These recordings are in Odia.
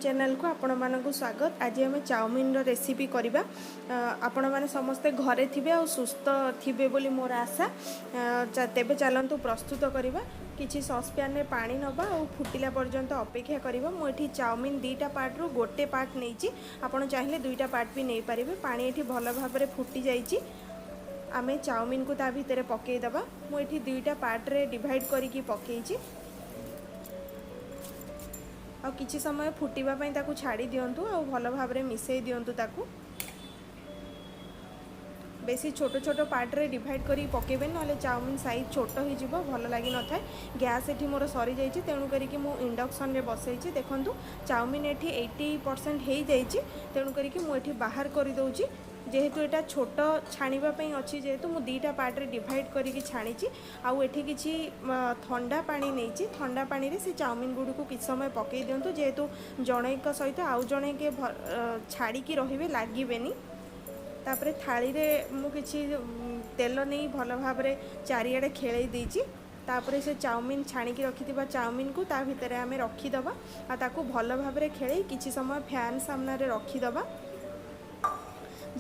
ଚ୍ୟାନେଲକୁ ଆପଣମାନଙ୍କୁ ସ୍ୱାଗତ। ଆଜି ଆମେ ଚାଉମିନର ରେସିପି କରିବା। ଆପଣମାନେ ସମସ୍ତେ ଘରେ ଥିବେ ଆଉ ସୁସ୍ଥ ଥିବେ ବୋଲି ମୋର ଆଶା। ତେବେ ଚାଲନ୍ତୁ ପ୍ରସ୍ତୁତ କରିବା। କିଛି ସସ୍ପ୍ୟାନରେ ପାଣି ନେବା ଆଉ ଫୁଟିଲା ପର୍ଯ୍ୟନ୍ତ ଅପେକ୍ଷା କରିବା। ମୁଁ ଏଠି ଚାଉମିନ 2ଟା ପାର୍ଟରୁ ଗୋଟେ ପାର୍ଟ ନେଇଛି, ଆପଣ ଚାହିଁଲେ 2ଟା ପାର୍ଟ ବି ନେଇପାରିବେ। ପାଣି ଏଠି ଭଲ ଭାବରେ ଫୁଟି ଯାଇଛି, ଆମେ ଚାଉମିନକୁ ତା ଭିତରେ ପକାଇଦେବା। ମୁଁ ଏଠି 2ଟା ପାର୍ଟରେ ଡିଭାଇଡ଼ କରିକି ପକାଇଛି। ଆଉ କିଛି ସମୟ ଫୁଟିବା ପାଇଁ ତାକୁ ଛାଡ଼ି ଦିଅନ୍ତୁ ଆଉ ଭଲ ଭାବରେ ମିଶାଇ ଦିଅନ୍ତୁ ତାକୁ। ବେଶୀ ଛୋଟ ଛୋଟ ପାର୍ଟରେ ଡିଭାଇଡ଼ କରିକି ପକାଇବେନି, ନହେଲେ ଚାଉମିନ ସାଇଜ୍ ଛୋଟ ହେଇଯିବ, ଭଲ ଲାଗିନଥାଏ। ଗ୍ୟାସ୍ ଏଠି ମୋର ସରିଯାଇଛି, ତେଣୁ କରିକି ମୁଁ ଇଣ୍ଡକ୍ସନରେ ବସେଇଛି। ଦେଖନ୍ତୁ, ଚାଉମିନ ଏଠି 80% ହେଇଯାଇଛି, ତେଣୁ କରିକି ମୁଁ ଏଠି ବାହାର କରିଦେଉଛି। ଯେହେତୁ ଏଇଟା ଛୋଟ ଛାଣିବା ପାଇଁ ଅଛି, ଯେହେତୁ ମୁଁ 2ଟା ପାର୍ଟରେ ଡିଭାଇଡ଼ କରିକି ଛାଣିଛି। ଆଉ ଏଠି କିଛି ଥଣ୍ଡା ପାଣି ନେଇଛି। ଥଣ୍ଡା ପାଣିରେ ସେ ଚାଉମିନ ଗୁଡ଼ିକୁ କିଛି ସମୟ ପକାଇ ଦିଅନ୍ତୁ, ଯେହେତୁ ଜଣେଙ୍କ ସହିତ ଆଉ ଜଣେକେ ଛାଡ଼ିକି ରହିବେ, ଲାଗିବେନି। ତାପରେ ଥାଳିରେ ମୁଁ କିଛି ତେଲ ନେଇ ଭଲ ଭାବରେ ଚାରିଆଡ଼େ ଖେଳେଇ ଦେଇଛି। ତାପରେ ସେ ଚାଉମିନ, ଛାଣିକି ରଖିଥିବା ଚାଉମିନକୁ ତା ଭିତରେ ଆମେ ରଖିଦେବା ଆଉ ତାକୁ ଭଲ ଭାବରେ ଖେଳେଇ କିଛି ସମୟ ଫ୍ୟାନ୍ ସାମ୍ନାରେ ରଖିଦେବା,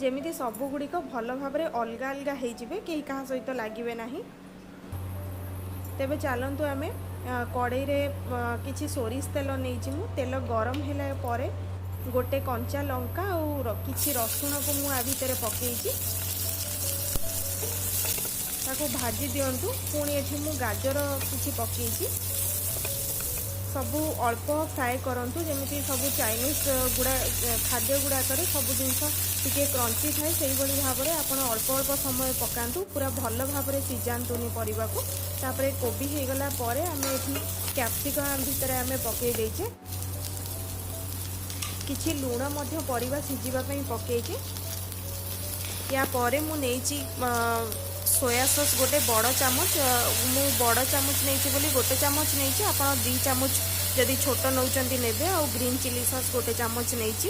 ଯେମିତି ସବୁଗୁଡ଼ିକ ଭଲ ଭାବରେ ଅଲଗା ଅଲଗା ହେଇଯିବେ, କେହି କାହା ସହିତ ଲାଗିବେ ନାହିଁ। ତେବେ ଚାଲନ୍ତୁ ଆମେ କଡ଼େଇରେ କିଛି ସୋରିଷ ତେଲ ନେଇଛି ମୁଁ। ତେଲ ଗରମ ହେଲା ପରେ ଗୋଟେ କଞ୍ଚା ଲଙ୍କା ଆଉ କିଛି ରସୁଣକୁ ମୁଁ ଆ ଭିତରେ ପକାଇଛି, ତାକୁ ଭାଜି ଦିଅନ୍ତୁ। ପୁଣି ଏଠି ମୁଁ ଗାଜର କିଛି ପକାଇଛି। ସବୁ ଅଳ୍ପ ଫ୍ରାଏ କରନ୍ତୁ, ଯେମିତି ସବୁ ଚାଇନିଜ୍ ଗୁଡ଼ା ଖାଦ୍ୟ ଗୁଡ଼ାକରେ ସବୁ ଜିନିଷ ଟିକେ କ୍ରଞ୍ଚି ଥାଏ, ସେଇଭଳି ଭାବରେ ଆପଣ ଅଳ୍ପ ଅଳ୍ପ ସମୟ ପକାନ୍ତୁ, ପୁରା ଭଲ ଭାବରେ ସିଝାନ୍ତୁନି ପରିବାକୁ। ତାପରେ କୋବି ହେଇଗଲା ପରେ ଆମେ ଏଠି କ୍ୟାପ୍ସିକମ୍ ଭିତରେ ଆମେ ପକାଇ ଦେଇଛେ। କିଛି ଲୁଣ ମଧ୍ୟ ପରିବା ସିଝିବା ପାଇଁ ପକାଇଛି। ୟା ପରେ ମୁଁ ନେଇଛି ସୋୟା ସସ୍ ଗୋଟେ ବଡ଼ ଚାମଚ। ମୁଁ ବଡ଼ ଚାମଚ ନେଇଛି ବୋଲି ଗୋଟେ ଚାମଚ ନେଇଛି, ଆପଣ 2 ଚାମଚ ଯଦି ଛୋଟ ନେଉଛନ୍ତି ନେବେ। ଆଉ ଗ୍ରୀନ୍ ଚିଲି ସସ୍ ଗୋଟେ ଚାମଚ ନେଇଛି।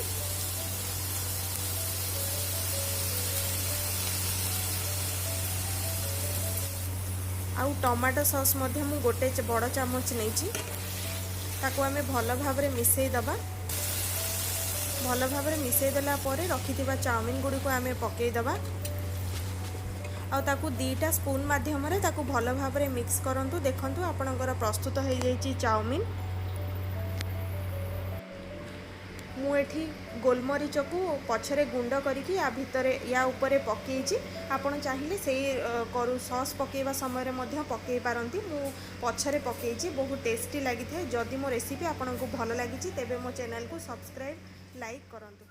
ଆଉ ଟମାଟୋ ସସ୍ ମଧ୍ୟ ମୁଁ ଗୋଟେ ବଡ଼ ଚାମଚ ନେଇଛି। ତାକୁ ଆମେ ଭଲ ଭାବରେ ମିଶାଇ ଦେବା। ଭଲ ଭାବରେ ମିଶାଇ ଦେଲା ପରେ ରଖିଥିବା ଚାଉମିନ ଗୁଡ଼ିକୁ ଆମେ ପକାଇଦେବା ଆଉ ତାକୁ 2ଟା ସ୍ପୁନ୍ ମାଧ୍ୟମରେ ତାକୁ ଭଲ ଭାବରେ ମିକ୍ସ କରନ୍ତୁ। ଦେଖନ୍ତୁ, ଆପଣଙ୍କର ପ୍ରସ୍ତୁତ ହେଇଯାଇଛି ଚାଉମିନ। ମୁଁ ଏଠି ଗୋଲମରିଚକୁ ପଛରେ ଗୁଣ୍ଡ କରିକି ୟା ଭିତରେ, ୟା ଉପରେ ପକାଇଛି। ଆପଣ ଚାହିଁଲେ ସେଇ କରୁ ସସ୍ ପକାଇବା ସମୟରେ ମଧ୍ୟ ପକାଇ ପାରନ୍ତି। ମୁଁ ପଛରେ ପକାଇଛି, ବହୁତ ଟେଷ୍ଟି ଲାଗିଥାଏ। ଯଦି ମୋ ରେସିପି ଆପଣଙ୍କୁ ଭଲ ଲାଗିଛି, ତେବେ ମୋ ଚ୍ୟାନେଲକୁ ସବସ୍କ୍ରାଇବ୍, ଲାଇକ୍ କରନ୍ତୁ।